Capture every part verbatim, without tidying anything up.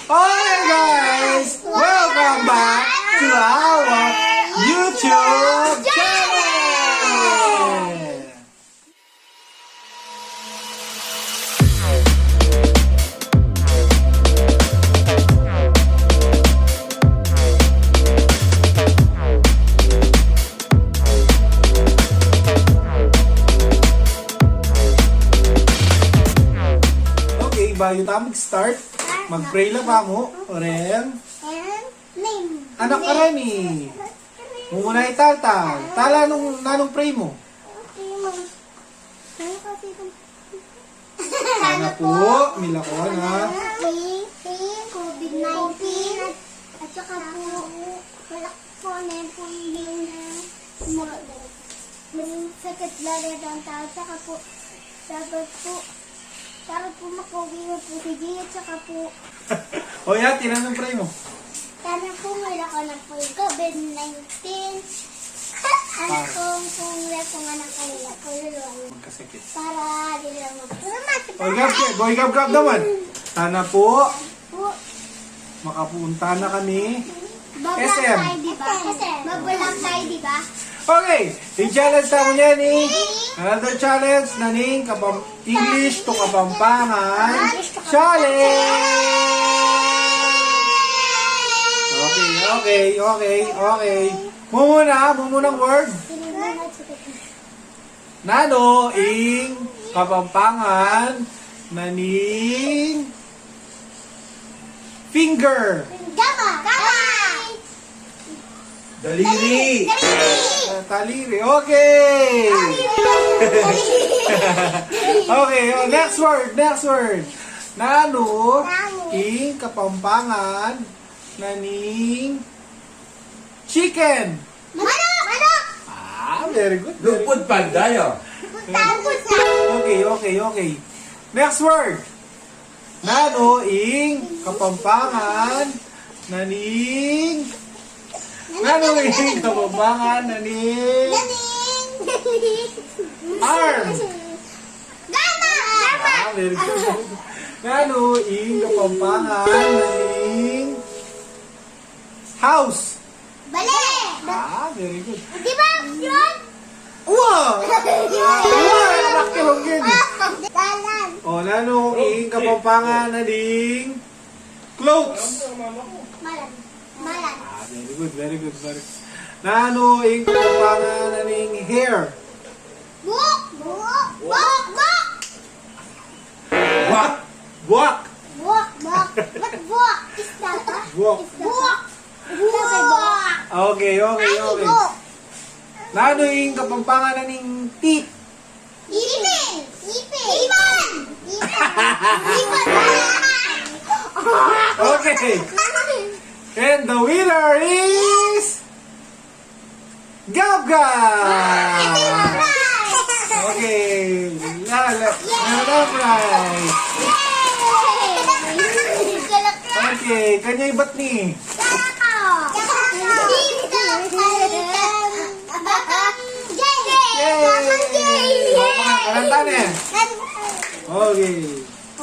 Alright guys, welcome back to our YouTube channel. Okay, bayu tamu mag-start, mag-pray la kamu. Orem. Anak, kareni. Mumuna i Tata. Tala, nanung, nanung pray mu? Okay, Ma'am. Ano kasi itong... Sana po, milakwan, ha? Covid nineteen, at saka po, wala po na po yung mga, mga sakit lalo ng tao, saka po, dapat po, dapat po makauwi na po si Gia, saka po, O, yan, tinanong pray mo. Sana po wala ko na po yung COVID nineteen. Ano Ah. po, kung wala po nga ng kanila po, luluwa. Magkasakit. Para di lang mag- Boy Gab, Boy Gab Gab naman. Sana po, Po. makapunta na kami. Bablock S M. tayo, di ba? S M. Bablock tayo, di ba? Okay, i-challenge tamu yan, eh. Another challenge na ning Kapam-, English to Kapampangan challenge. Okay, okay, okay, okay. Mumuna, mumunang word. Nanu ing Kapampangan na ning finger? Gama. Gama. Daliri. Daliri. Ah, daliri. Okay. Okay, oh, next word, next word. Nanu Nanu. ing Kapampangan na ning chicken? Manok! Manok! Ah, very good, very Lupud good. Panday, oh. Lupud Panday. Okay, okay, okay. Next word. Nanu ing Kapampangan na ning, nanu ing Kapampangan na ning Naning! arm? Gama! Ah, very good. Nanu ing Kapampangan na ning house? Bale! Ah, very good. Di ba yun? Wow! Wow! Anak, kirong yun. Dalan. O, nanu ing Kapampangan na ning clothes? Malan. Malan. Ah, very good, very good, very good. Nanu ing Kapampangan na ning hair? Buhok! Buhok! Buhok! Buhok! Buak! Buak! Buak! Buak! Ba't buak? Isda ba? Buak. Isda. Buak! Buak! Okay, okay, Ay, okay. Buak! Nanu ing Kapampangan na ning teeth? Ipin! Ipin! Ipin! Ipin! Okay. And the winner is Gab Gab! Okay. La, la, la, la, prize. Okay, kanya ibat ni. Yay! Kanta na. Okay.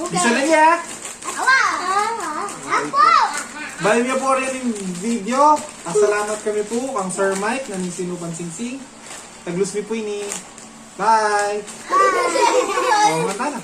Bisa na niya? Awa! Apo! Bali niya po rin yung video. Pasalamat kami po kang Sir Mike na ni Sinupan Singsing. Taglus mi po ini. Bye! Bye! O, mata na.